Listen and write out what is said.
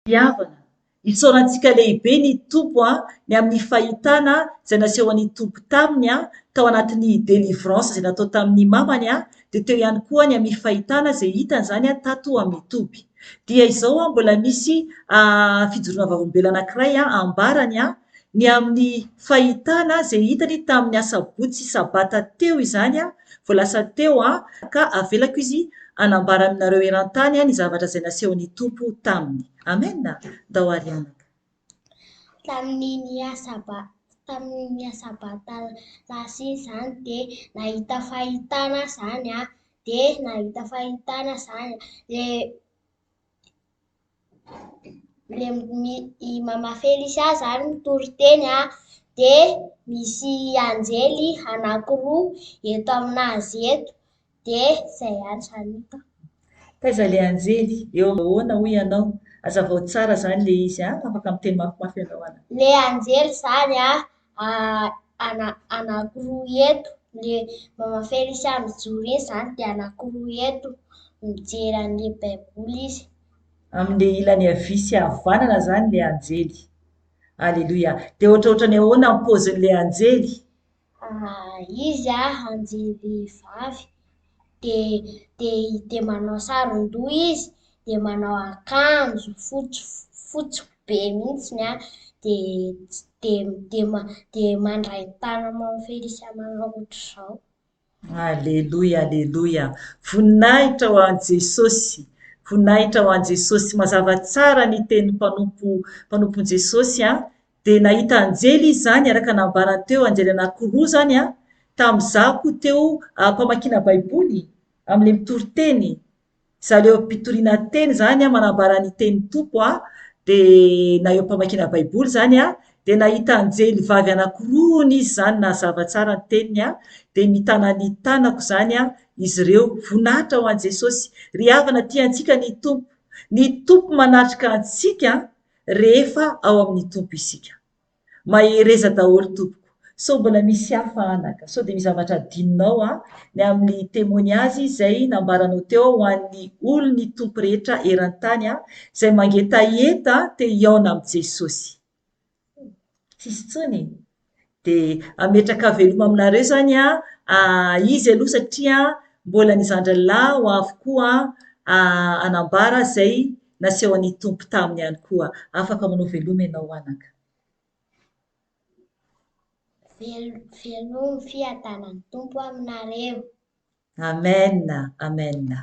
Ry havana, isaorantsika lehibe ny Tompo ny amin'ny fahitana izay nasehon'ny Tompo taminy tao anatin'ny délivrance izay natao tamin'ny mamany dia teo ihany koa ny amin'ny fahitana izay hitany izany tato amin'ny toby. Dia izao mbola misy fijoroana vavolombelona anankiray ambarany ny amin'ny fahitana izay hitany tamin'ny asabotsy sy sabata teo izany vao lasa teo ka avelako izy hanambara aminareo eran-tany ny zavatra izay nasehon'ny Tompo taminy. Amen! Ndao ary anaka. Tamin'iny asaba, tamin'iny asabata lasa iny izany dia nahita fahitana aho izany an, dia nahita fahitana izany an, dia Le i Mama Felicia zany mitory teny an, dia misy anjely anankiroa eto aminazy eto, dia izay ihany izany no hitako. Taiza ilay anjely? Eo ahoana hoy ianao? Hazavao tsara izany ilay izy an, afaka miteny mafimafy ianao an. Ilay anjely izany an, anankiroa eto, ilay Mama Felicia mijoro iny izany dia anankiroa eto, mijery an'ilay baiboly izy. Amin'ilay ilany havia sy havanana izany ilay anjely. Aleloia. Dia ohatrohatran'ny ahoana ny paozin'ilay anjely? Izy anjely vavy, dia dia dia manao saron-doha izy, dia manao akanjo fotsy fotsy be mihitsy an, dia dia dia dia mandray ny tanan'i Mama Felicia manao ohatr'izao. Aleloia aleloia voninahitra ho an'i Jesosy voninahitra ho an'i Jesosy mazava tsara ny tenin'ny mpanompo mpanompon'i Jesosy an dia nahita anjely izy izany araka nambarany teo anjely anankiroa izany an tamin'izaho koa teo am-pamakiana baiboly amin'ilay mitory teny Izaho ilay eo am-pitoriana teny izany an, manambara ny tenin'ny Tompo an, dia na eo am-pamakiana baiboly izany an, dia nahita anjely vavy anankiroa hono izy izany nahazava tsara ny teniny an, dia mitana ny tanako izany an izy ireo. Voninahitra ho an'i Jesosy. Ry havana tia antsika ny Tompo. Ny Tompo manatrika antsika rehefa ao amin'ny Tompo isika. Mahereza daholo tompoko. Sao mbola misy hafa anaka? Sao dia misy zavatra adinonao an, ny amin'ny témoignage izay nambaranao teo ho an'ny olon'ny Tompo rehetra eran-tany an, izay mangetaheta te hihaona amin'i Jesosy. Tsisy intsony? Dia hametraka veloma aminareo izany an, izy aloha satria mbola ny zandriny lahy ho avy koa hanambara izay nasehon'ny Tompo taminy ihany koa. Afaka manao veloma ianao anaka. Velomy fiadanan'ny Tompo aminareo. Amen, amen.